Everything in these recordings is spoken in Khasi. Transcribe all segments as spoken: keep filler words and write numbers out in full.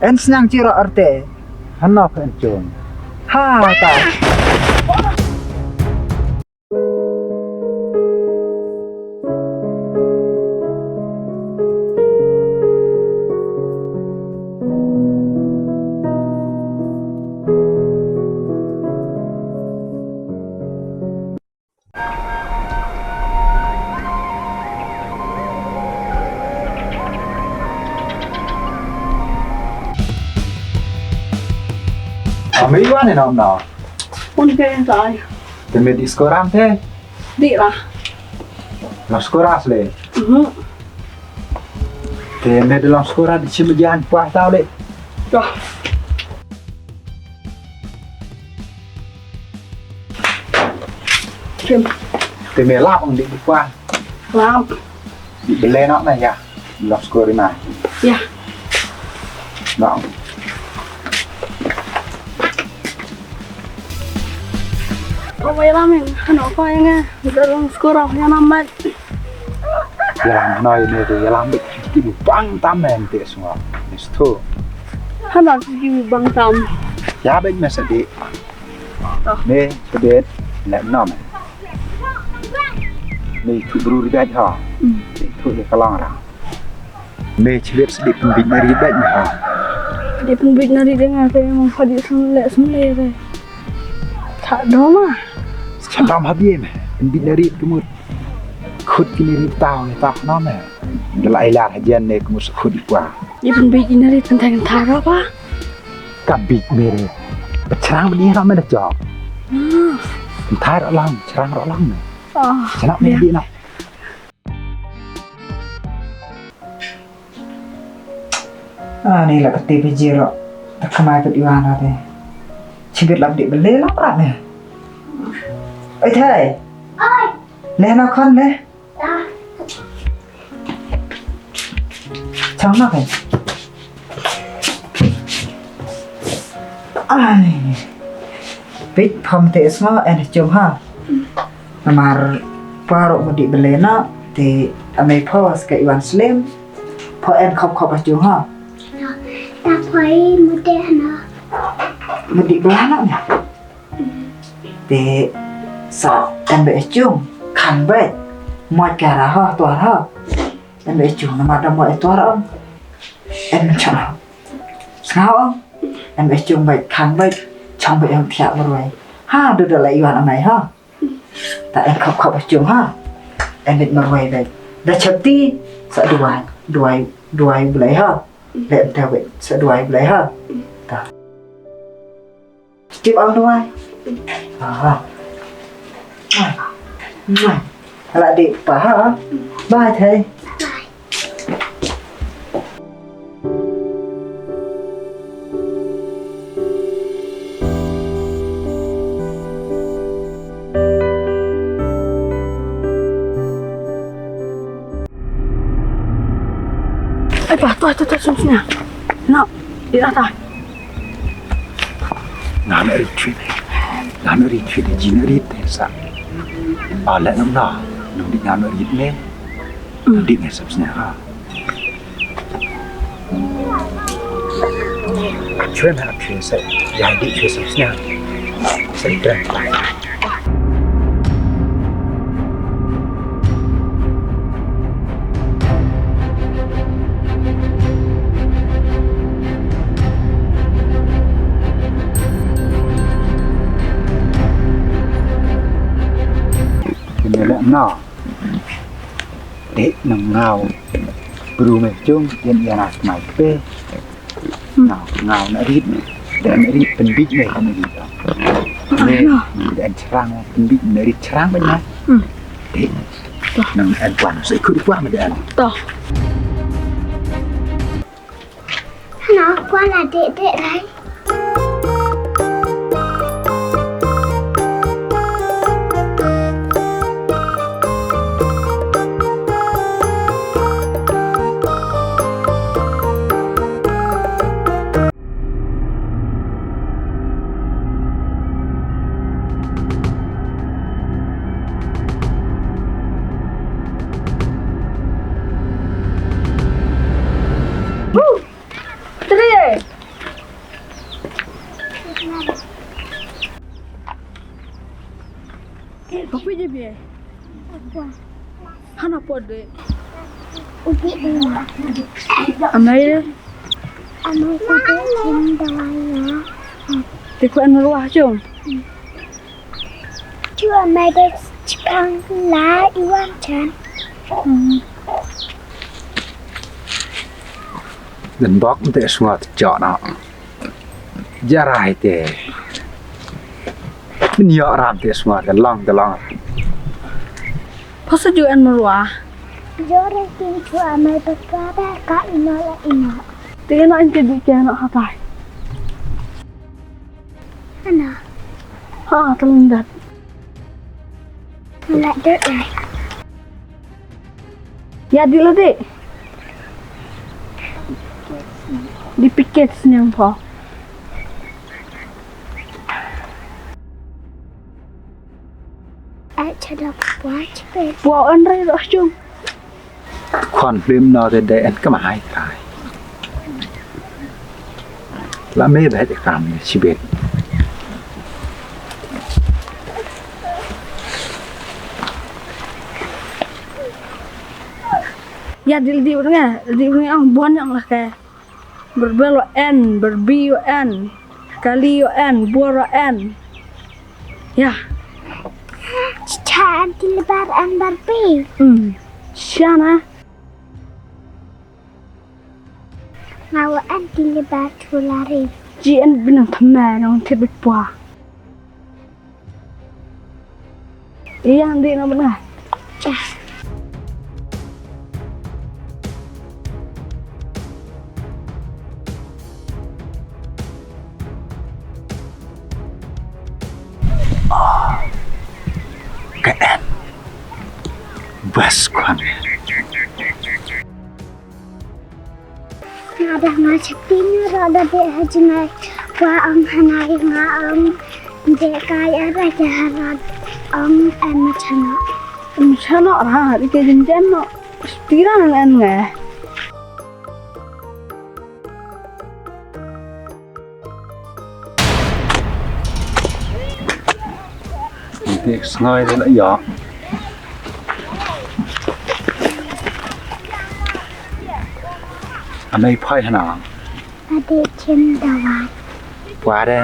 En sniang chiro arte. Hano ka en chong. Ha ta. Ami wan ni nom no. Un ke tai. Te me di skoram te. Di lah. Lam skora sle. Mhm. Te me di lam skora di chim jan pah tau le. Dah. Chim. Te me lap ang di pah. Lap. Di bele nok na ya. Lap skori na. Ya. Nok. Ko wai laming, ano ko yang eh, dalam skora yang nambat. Yalam noi ne de yalam bit ki bang tam men te semua. Nisto. Hana ki bang tam. Ya bit me sedi. Me sedi le nom. Me tu bru ri bit ha. Me tu le kalang ra. Me chibit sedi pembit na ri bit me ha. Di pembit na ri dengan saya mau padi semle semle re. Tak doma. Chadam habie me. Pembit na ri kemut. Khut kini ri tau ni tak nama. Dela ilar hajan ne kemut sekhut di kwa. Di pembit na ri tentang tara pa. Ka bit me re. Pechrang bini ha me da jok. Entai ro lang, cherang ro lang ne. Oh. Chenak me di nak. Ah, ni la ka te piji ro. Ta khamai ka iwan ra te. Chibit lap di bele lap ra ne. Oi thai. Oi. Le no khon le. Chang no kai. Ai. Bit pham te isma en chum ha. Namar paro mudi belena te amei pho ska iwan slim. Pho en khop khop chum ha. Ta phoi mudi na. Mudi belana ne. Te sa en be chum khan be. Mo kara ha tuar ha. En be chum namar da mo tuar am. En chana. Sngau. Em eh chung bait khang bait chong bait em thiah marwai. Ha du da la iwan anai ha. Ta em khop khop eh chung ha. Em bait marwai bait. Da chapti sa duai duai duai bulai ha. Le em ta bait sa duai bulai ha. Ta. Tip ang duai. Ha. Ala dik pa ha. Bye thei. Ai pa, tu tu tu sum sum. No, di rata. Nga na rit chwit. Nga na rit chwit, ji na rit sa. Ba la nam na. Nang di nga na rit ne. Nang di nga sap snya ha. Chwe na chwe sa. Ya di chwe sap snya. Sa di kren. Kine le na. Te nang ngau. Bru me chung yen yen as mai pe. Ngau ngau na rit me. Dan rit pynbit me kan rit. Me dan cherang pynbit me rit cherang banyak. Te nang en kwan sai kut kwan me dan. Toh. Hana kwan la dek dek lai. Woo! Tri, eh. Kape je bie. Hana pode. Ubi dua. Amai. Amai pode chin dawai ya. Te ko an ruah jong. Chu amai de chipang la iwan chan. Den bok te smart jona. Jarai te. Min ïoh ram te sma te long te long. Pasa ju en merwa. Jore tin chua mai papa da ka ina la ina. Te ina in te di ke na hatai. Ana. Ha, telendat. Telendat lai. Ya, di lo, di. Di piket sniang pho. Ai, chadok pwa chipet. Pwa an rai roh chung. Khon phlim no te de en kama hai kai. La me ba te kam ne sibet. Ya dil di urang ya, di urang ang bon yang lah ke. Berbel wa en, berbi wa en, kali wa en, buar wa en. Ya. Cha anti lebar an berbi. Hmm. Siana. Ngawa anti lebar tulari. Ji en binang thamai nong tibit pwa. Iya, nanti na benar. Ya. Ka en. Bas kwan. Nga da nga chati nga ra da de ha jingai. Wa ang hanai nga ang de kai ara de ha ra ang em chana. Em chana ra di ke jin jen no. Tira nang en ngai. Dik sngai de la ya. Anai phai hana. Ade chin dawai. Pwade.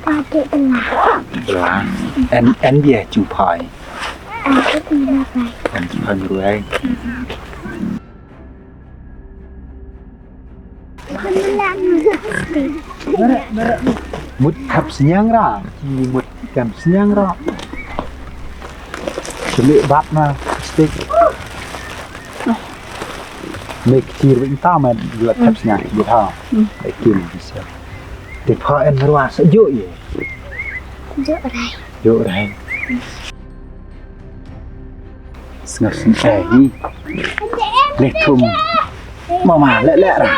Pwade bela. Bela. En en dia chung phai. Ade bela bai. En phai ruai. Mut hap sniang ra, mut kam sniang ra. Seli bat na stick. Mek cir win ta man la hap sniang di ha. Ekin bisa. Te pha en ruah sa jo ye. Jo rai. Jo rai. Sngap sngap eh ni. Leh thum. Mama leh leh ra.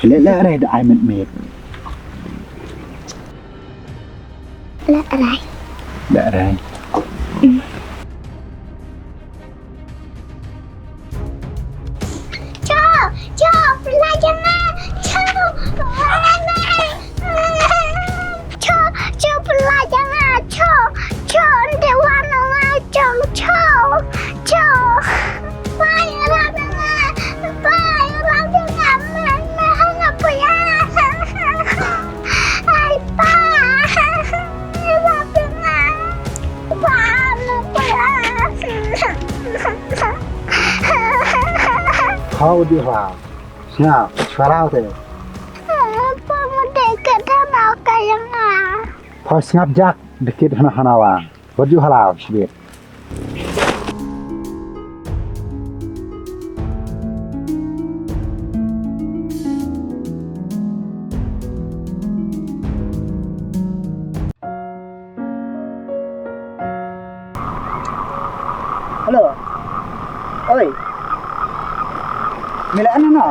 Leh leh ra da ai met met. Leh ra. Leh ra. Cho, cho, pela jana, cho, cho, cho, pela jana, cho, cho, nde wana, cho, cho, cho, pai rana, pai rana, man, man, hanga puya, ai pa, rana. Hau di hau. Sngap, sharau te. Pa mate ka dana ka yanga. Pa sngap jak dikit hana hana wa. Wat ju halau sibit. Hello. Oi. Mila ano no?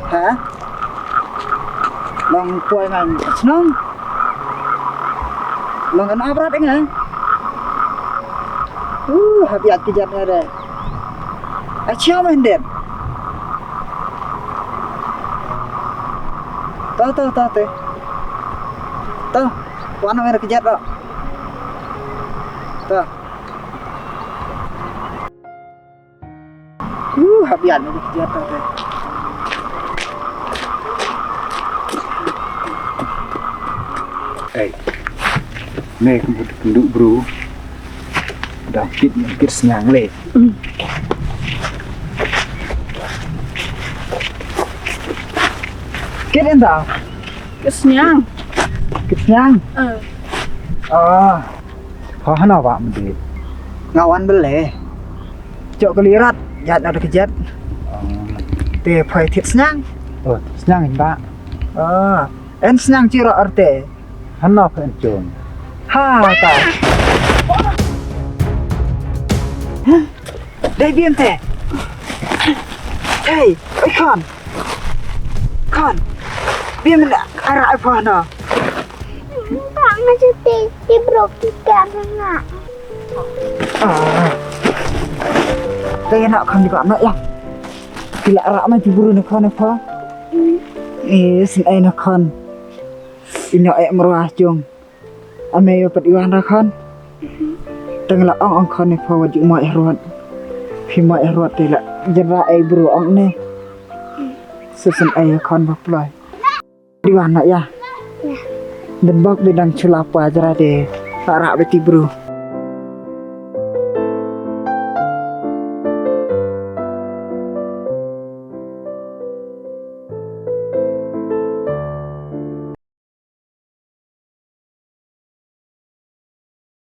Ha? Long poi man snong. Long kan abrat ing eh. Uh, habiat kijat ngare. Achiu man den. Ta ta ta te. To, wan me da kjat ro. To. Uh, hap ïaid me da kjat to te. Ei. Ne kumbu kumbu bro. Da kit kit sniang le. Kit enda. Kit sniang. Kit sniang. Eh. Ah. Pha hana ba mdi. Nga wan bele. Chok kali rat, jat na da kjat. Te phai thit sniang. Oh, sniang inda. Ah, en sniang chiro arte. Hana pha en chong. Ha ta. Dei bim te. Hey, oi khon. Khon. Bim na ara ai pha na. Ba nga jete ti bro ki ka nga. Ah. Te na khon di ba na ya. Ki la ra ma ti bru na khon na pha. Eh, sin ai na khon. Ino ai mrwa jong. Ame yo pat iwan ra khon. Tang la ong ong khon ne pha wa ju mo eh ruat. Phi mo eh ruat te la jera ai bru ong ne. Sesen ai khon ba ploi. Di wan na ya. Den bok bi dang chula pa jera de. Ara beti bru.